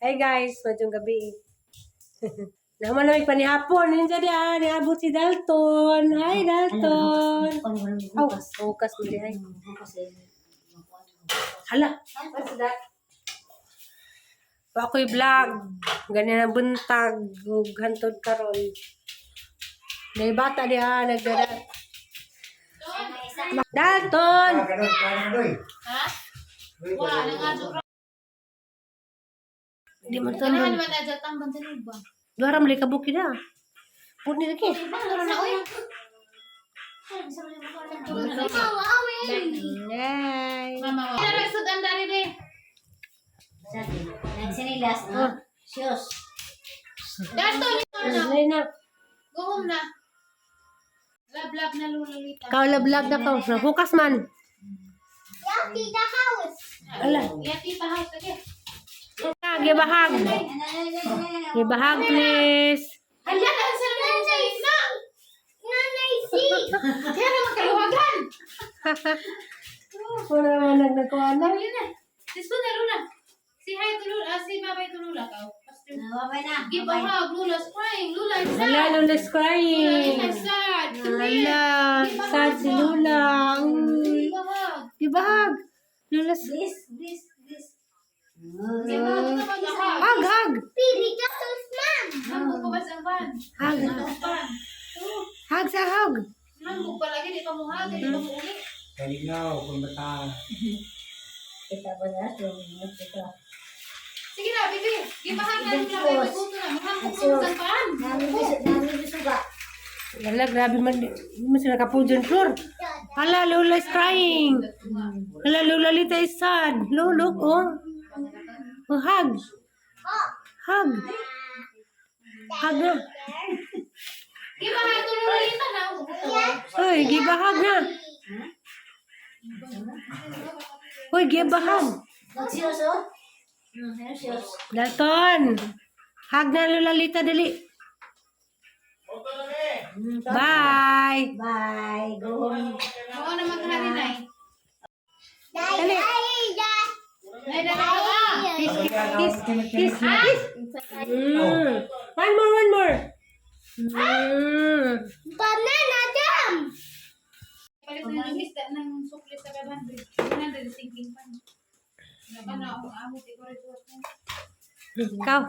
Hi guys, maayong gabii. Naman namin panihapon. Yun dyan ah, niabot si Dalton. Hi, Dalton. Oh, bukas mo di ay. Hala, what's that? Wa ako'y vlog. Ganyan ang buntag. Ug hantod karon. May bata diha nagdara. Dalton! Ha? Wala, nangadyo ra. Di man Ganahan to. man na dyan tambang sa ba? Duha ra man ka bukid ah. Pud ni lagi. Ano na oy? Yay. Mama, wala ra sud ang dari de. Nagsinilas, no? Siyos. Dato ni na. Ay na. Go home na. Love love na Lula Lita. Kaula vlog na ka. Hukas man. Ala. Yati pa house sige. Give a hug. Give a hug, please. Hala na sa na na. Nanay si. Kaya naman kaluwagan. Wala man nagnakuha na. Dali na. Diyos ko na Lula. Say hi to Lula. Say bye-bye to Lula. Kao. Wabay na. Give a hug. Lula's crying. Lula is sad. Hala, Lula's Lula crying. is sad. Come here. Hala, sad si Lula. Uy. Give a hug. Give a hug. Lula's... This, this, this. Give a hug. Give a hug. Hug, hug. Hambog pa ba sa van? Hug. Ang van. Hug sa hug. Hambog pa lagi. Di pa mo hug. Di pa mo uli. Kalinaw, kung bata. Kita ba na? Kita. Sige na, baby. Give a hug na Lula. Kaya maguto na. Mahambog pa sa van. Nami bisuga. Hala, grabe man. Di man sila kapudyon, Flor. Hala, Lola is crying. Hala, Lola Lita is sad. Lo, look, oh. Oh, hug. Hug. Hug na. Give a hug to Lula Lita na. Hoy, give a hug na. Hoy, give a hug. Nagsiyos, oh. Nagsiyos. Dalton. Hug na, Lola Lita, dali. Bye. Bye. Go home. Oo na maghari na eh. Dali. Nay, dali ka ba? Kiss, kiss, kiss, kiss. One more, one more. Palit na ng isda ng sukli sa 500. 100 sinking pan. Ano ako ahot ko rin. Ikaw.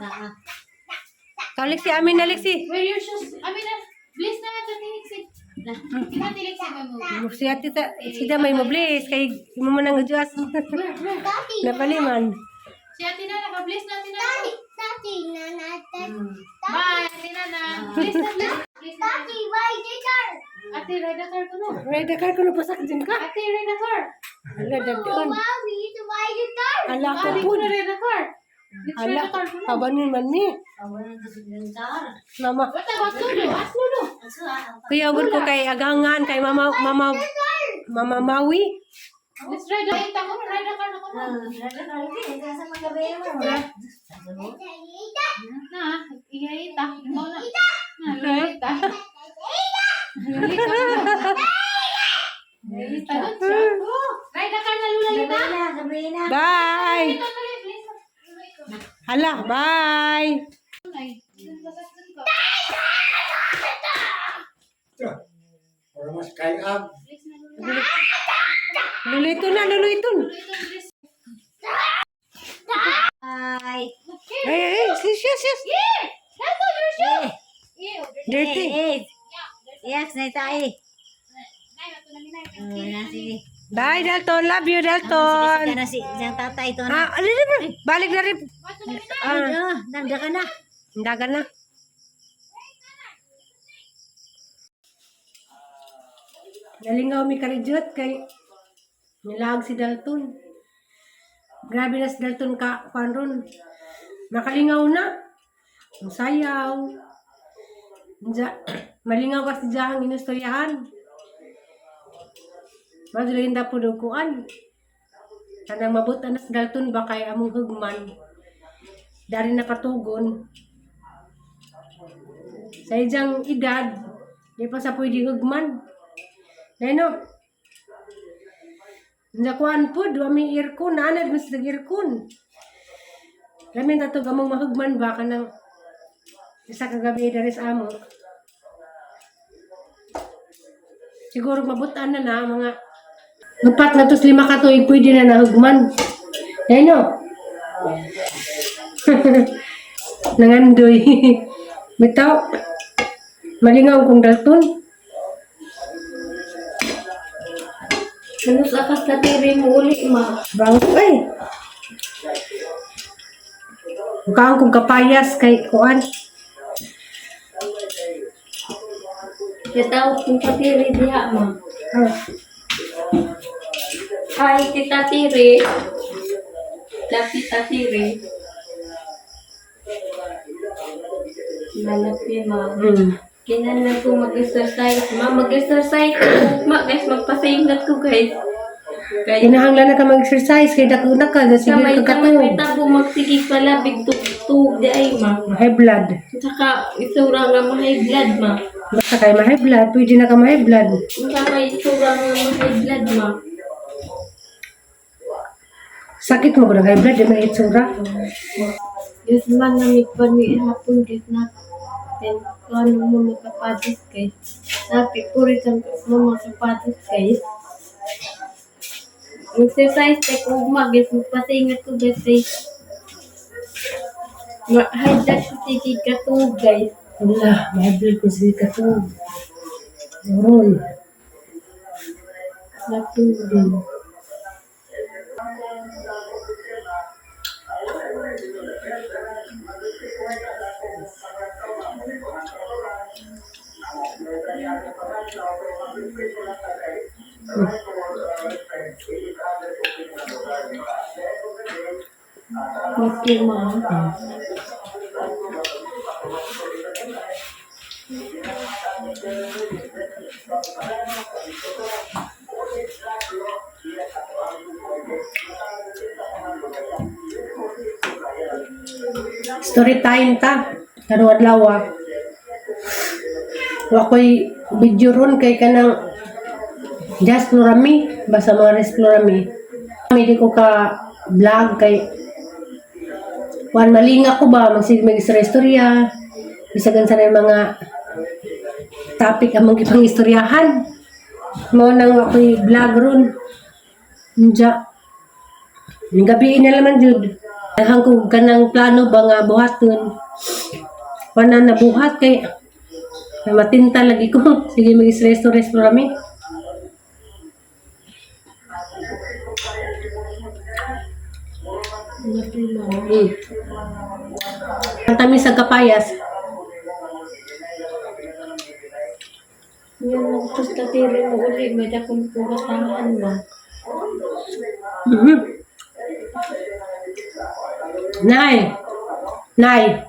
Ikaw, Lexi. Amin na, Lexi. Wear your shoes. Amin na. Bliss na ito ni Lexi. Ikaw ni Lexi may mo. Si ate ta, si da may mo bless kay imo man ang adjust. Napaliman. Si Ate Nana, ka-bless na Ate Nana. Bye, Ate Nana. Bless na, bless. Bless na. Ate, ride the car ko no. Ride the car kuno pasak din ka. Ate, ride the car. Ala dadon. Ala ko Ate, pud. ko ride the car. Let's ride Ala, the car ko no. kabanin man ni. Awan na ito sa car. Mama. What about Lulu? Ask Lulu. Kuya ugod ko kay agangan kay mama mama mama Mawi. Let's ride the car ko. Ride the car na ko no. Na, iyaita. Ikaw na. Na, Lolita. Lolita. Lolita. Doon siya. Ride the car na Lula Lita. Gabi na. Bye. Ito, dali, please. Hala, bye. Nay, dun ka, dun ka. Para mas kayag. Please na, Lula. Luluito na, luluito. Lolita, please. Bye. Ay, ay, ay, sis, sis, sis. Here! That's all your shoe! Ew, there's Dirty. Eh, eh. Iyaks na tayo. Nay, ito na ni Nay. Oh, na, sige. Bye, Dalton. Love you, Dalton. Sige na si siyang tatay ito na. Ah, alin na. Balik na rin. Ito na ni Nay. Ah, Ah, nanda ka na. dagan na. Nalingaw mi karijot kay nilag si Dalton. Grabe na si Dalton ka kuan ron. Makalingaw na. Ang sayaw. Diya, malingaw kasi diyang inustoryahan. Madulayin da po kuan. Kanang mabutan na si Dalton ba kay among hugman. Dari na patugon. Sa ijang edad, di pa sa pwede hugman. Neno. Nakuan po, wa mi aircon, anad mas nag aircon. Lamin na to gamong mahugman ba kanang isa ka gabi diri sa amo. Siguro mabutan na na mga upat na tos 5 ka tuig pwede na nahugman. Ay no. Nangandoy. Bitaw. Malingaw kong dalton. Ano sa akas na tiri mo uli, ma? Bang, ay. Mukhang kong kapayas kay kuan. Natawag kong patiri diha, ma. Ah, Hi, Tita Tiri. La Tita Tiri. Malaki, ma. Kinahanglan ko mag-exercise. Ma, mag-exercise ko. Ma, guys, magpasingat ko, guys. Kay Kinahanglan na ka mag-exercise kay dako na ka sa sige may ka tamay may katog. tabo magsigig pala big tug di ay ma. High blood. Tsaka isura nga ma high blood ma. Basta kay ma-high blood, pwede na ka ma-high blood. Unsa may isura nga ma high blood ma. Sakit mo ng high blood, di may itsura. Diyos man na migpan ni hapon guys na then kung ano mo makapatis guys. Napi puri kang mo makapatis guys. Exercise te ko ugma guys magpasingat ko guys kay ma high blood ko sige katuog guys. Wala, ma-high blood ko sige katog. Ron. Napi. Napi ma. Story time ta. Karong adlaw. Ah. Wa ko'y video ron kay kanang just Florami, basta mga res Florami. Hindi ko ka vlog kay kuan malinga ko ba magsige mag istorya. Bisagan sa na mga topic among gipang istoryahan. Mao nang ako'y vlog ron. Unja. Ning gabi na laman jud. Dahang ko kanang plano ba nga buhaton. Wala na buhat kay matinta lagi ko. Sige mag-istorya kami. Napi ma. Ang tamis sa kapayas. Yan ang tatiri mo uli, may dakong pumasangan ma. Nay. Nay.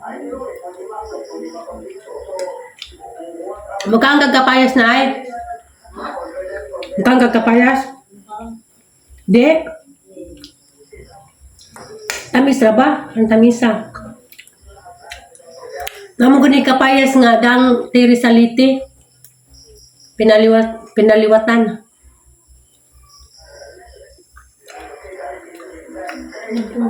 Mukha ang gagapayas, Nay. Mukha ang gagapayas. Di. Tamis ra ba? Ang tamisa. Namo gani kapayas nga dang tiri sa liti. Pinaliwat pinaliwatan. Napi ma.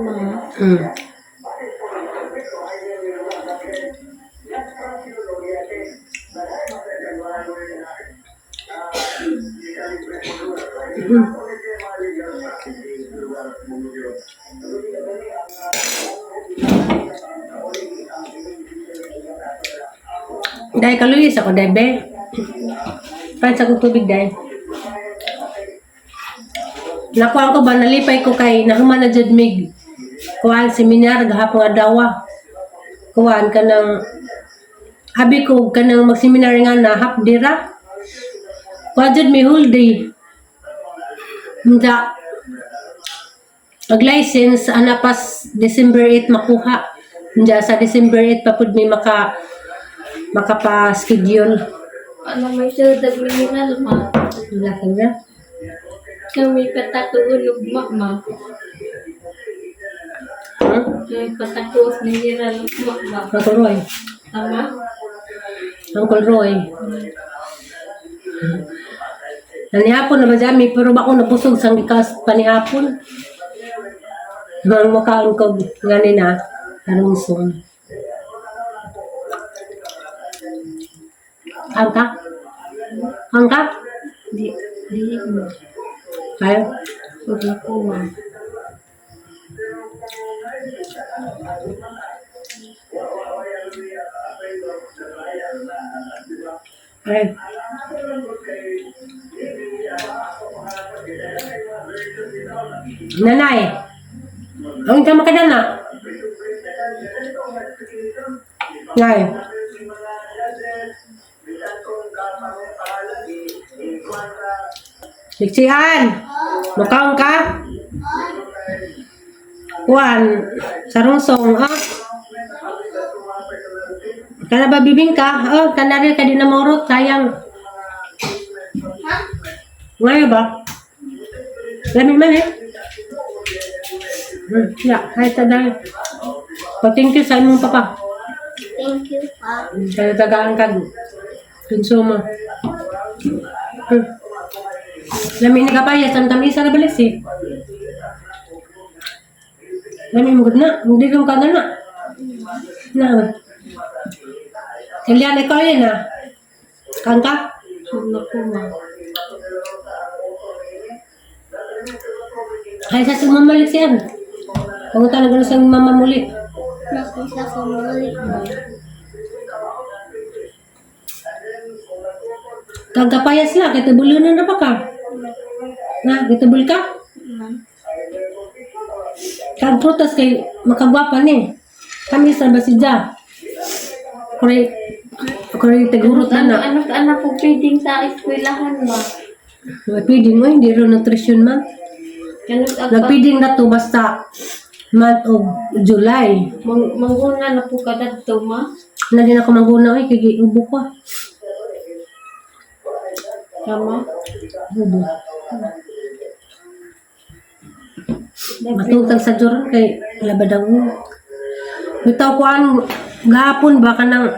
Dahil kaluyis ako, dahil be. Kahit sa kong tubig, dahil. Nakuha ko ba, nalipay ko kay nahuman na jud mig. Kuhaan seminar, gahapon nga dawa. Kuhaan ka ng, habi ko ka ng mag-seminar nga na, half dira. Kuha jud may whole day. Hindi. Pag-license, ana pas December 8 makuha. Hindi, sa December 8 pa pud may makapa-schedule. Ano may syudad mineral ma. Wala ka na. Kami patako ugma ma. Hmm? Kami patako mineral ugma ma. Uncle Roy. Tama? Uncle Roy. Nanihapon na ba dyan? May pero ba ako nabusog sa gikas panihapon? Mga mukhaan ko ngani na. Karungsong. Ang ka? Ang ka? Di, di mo. Kayo? Huwag na ko ma. Ay. Nanay, ang tama ka na na. Nay. Siksihan. Mukaon ka? Kuan, sarungsong, ah. Kana ba bibingka? Oh, kana rin ka din na maurot, sayang. Ngayon ba? Lami man eh. Ya, kahit na. Pa-thank you sa imong papa. Thank you, Pa. Kaya tagaan ka. Konsumo. Lami ni kapaya, tamtamisa na balik si. Lami mo gud na, hindi kong kaga na. Na. Kailan ikaw yun na. Kangka? Huwag na ko ma. Ay, sa sumamalik siya. Huwag talaga na siyang mama muli. Nakisa ko muli. Kagkapayas lang, kitubulunan na ba ka? Na, kitubul ka? Man. Kag prutas kay makagwapa ni. Kami sa basidya. Kuray, kuray tagurot na Ano, na. ano, ano po feeding sa eskwelahan ma? Nagpiding mo, hindi rin nutrition man. Kanus ang Nagpiding na to basta month of July. Manguna na po ka dadto ma? Na din ako mangguna, ay, kay ubo ko. Tama? Ubo. Matutag sa juron kay labad ang ulo. Bitaw ko ang gahapon ba ka nang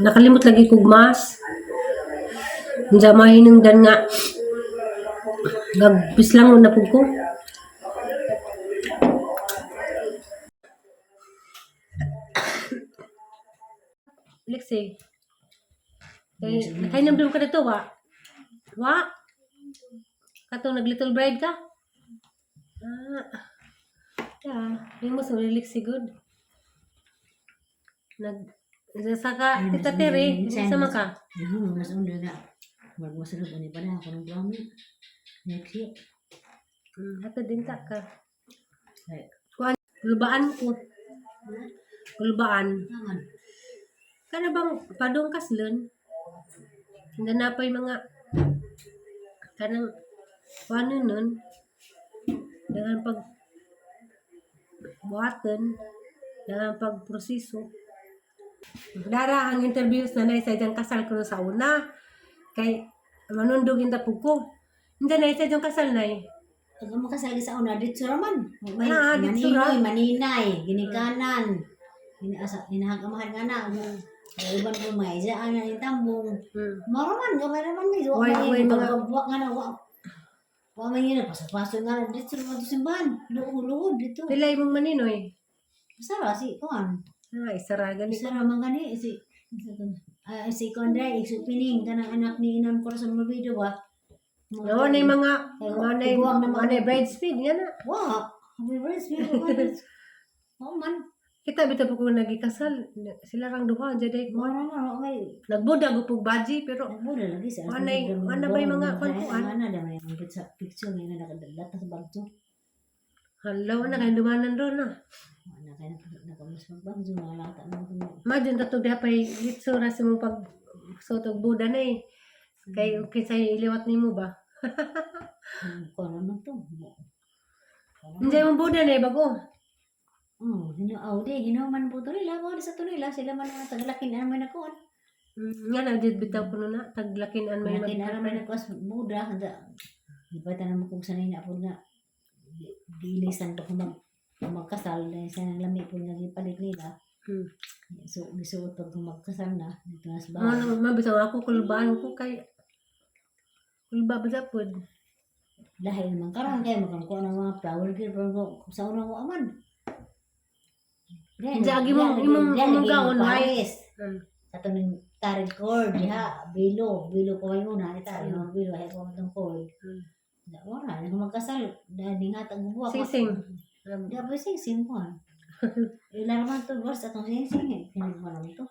nakalimot lagi kog mas. Unsa mahinungdan nga nagpislang na pud ko. Lexi. Kay nakainom ka dito wa? Wa? Katong nag little bride ka? Ah. Yeah, yung mo sa Lexi good. Nag sa ka, Tita Tere, sama ka. Ano, mas undo na. Magmasulog ani pa na ako ng buwami. Next year. Hato din ta ka. Ay, Kuan, gulbaan ko. Gulbaan. naman. Kana bang padong kaslon? Hindi na pa yung mga kanang paano nun? Dengan pag buhaton, dengan pagproseso. Dara ang interviews na sa diyang kasal ko sa una. Kay manundog yung tapog ko. Hindi na isa diyang kasal na eh. Pag makasal sa una, dito raman. May Ah, dito ra. maninoy, maninay, ginikanan. Ginasa, ginahagamahan nga na. Ay, iban ko may isaan na yung tambong. Maraman, gamay raman ni. Wa Way- may way mga- pagbabuwak nga na. Wa wa may yun. Paso-paso nga na. Dito raman to simbahan. Luod-luod dito. Pila imong maninoy. Sara si kuan. Ah, isara gani. Sara man gani si ah, si kuan dai isupining kanang anak ni Inan Corazon Mabido ba. Oo, na yung mga na yung, Tiguang na mga na yung bridesmaid, nga na. Wa, happy birthday. Wa man. Kita bitaw po kung nagikasal, sila rang duha, dyan Mora na wa may Nagbuda ko baji, pero Nagbuda lagi sa Wanay- wana ba yung mga kuan-kuan? Ana da may ang sa picture nga nakadalat sa bagyo. halaw na kayo dumanan doon na. Ana kay nakamus magbagyo mga lata mo kuno. Imagine tatog diha pa'y itsura sa mong pag suot og buda na eh. Kay kinsa iliwat nimo ba? Kuan naman to. Hindi mo buda na eh, bago. Oh, hino aw di hino man po to nila, mo sa to nila sila man ang tagalakin ana man nakuan. Nga na, did bitaw ko na, taglakinan may Malakin mag- ana man nakuas buda handa. Di ba tanan mo kung sanay na po nga giilisan to kung magkasal dahil sa lami po nga gipalit nila. So gisuot pag magkasal na dito na sa bahay. Ano, mabitaw ako, kulbaan ko kay kulba ba pod. Dahil naman karon kay magkakuha ng mga flower girl pero kung sa unang wa man. Diya, imong gaon, white. Kato ning tarid cord diha, bilo, bilo ko kayo na ita, yung bilo ay ko itong cord. Da wala, nang magkasal, dahil di nga tag buwa. Sing-sing. Di ba sing-sing ko. Ila naman to verse atong sing-sing eh. Hinag mo lang to.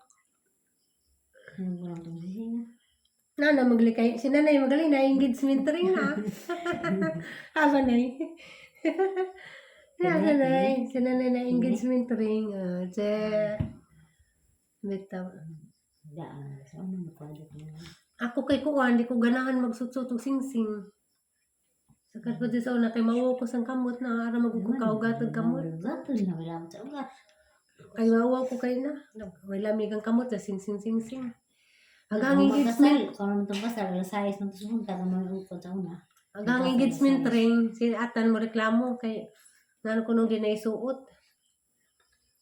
Hinag mo lang tong sing-sing. Ah. Nana maglikay. Si nanay magaling na engagement ring na. Aba nay. Nanay, si nanay na engagement ring. Ah, che. Bitaw. Da, sa ano mo ko dito. Ako kay kuan, di ko ganahan magsutsut og singsing. Sakat pa sa una kay mawukos ang kamot na ara magukaugat og kamot. Ugat na wala mo sa ugat. Kay mauwaw ko kay na. Wala lamig ang kamot sa singsing singsing. Hanggang Kung engagement, magkasal, kung ano itong kasal, alas 6 man to sumunta, kung may ukod sa una. hanggang engagement ring si atan mo reklamo kay ngano ko nung di naisuot.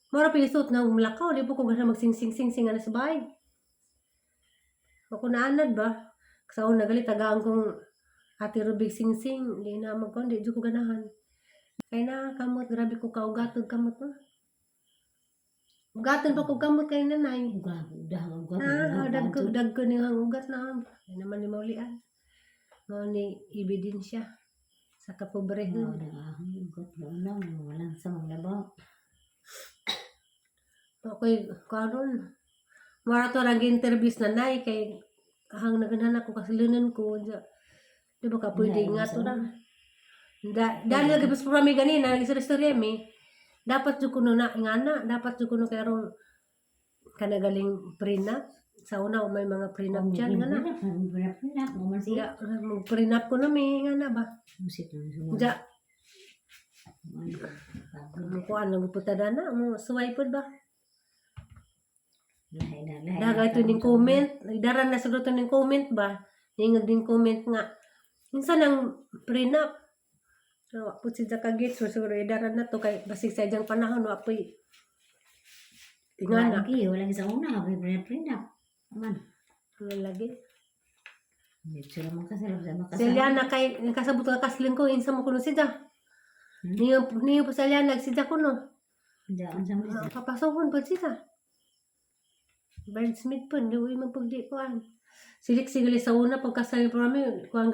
Mora pa isuot na umlakaw, di po ko ganahan magsingsing singsing ana sa bahay. Ako naanad ba? Sa una gali tagaan kong Ate Rubik singsing, di na magkon, di jud ko ganahan. Kay na kamot, grabe ko kaugatog kamot no. Ugaton pa ko kamot kay nanay. Ugat, udah, ugat, Ah, ugat, dagko dagko ni ang ugat na. Ay naman ni maulian. Mao ni ebidensya sa kapobrehon. Wala ahon, ugat, wala, walang sa mga labaw. Okay, karon. Mara to lang interviews na nay kay ahang naganahan ako kasilunan ko dya. Di ba ka pwede nga to ra. Da, dahil lagi pas programa ganina, nag-istorya mi. Dapat jud kuno na ngana, dapat jud kuno kay aron kanagaling prenup. Sa una may mga prenup dyan nga na. Prenup, mo man siya. Ya, mag-prenup ko na mi nga na ba. Musit lang sumulat. Dya, mo kuan lang puta na, mo suway pud ba. Lahi na, lahi na. Daga ito ning comment, daran na siguro to ning comment ba? Ningag din comment nga. Minsan ang prenup. So, wa po siya kagit, so siguro idaran na to kay basig sa iyang panahon wa po'y ingana. Lagi, walang sa una, may prenup, prenup. Man, Wala lagi. hindi sila magkasal, sila Si magkasal. Liana kay kasabot ka kaslin ko insa mo kuno siya. Hmm? Niyo niyo po sa Liana siya kuno. Hindi, ang sama siya. Papasokon po siya. Bridesmaid po, hindi man pagdi ko an. Silik sigili sa una pagkasal programa kuan.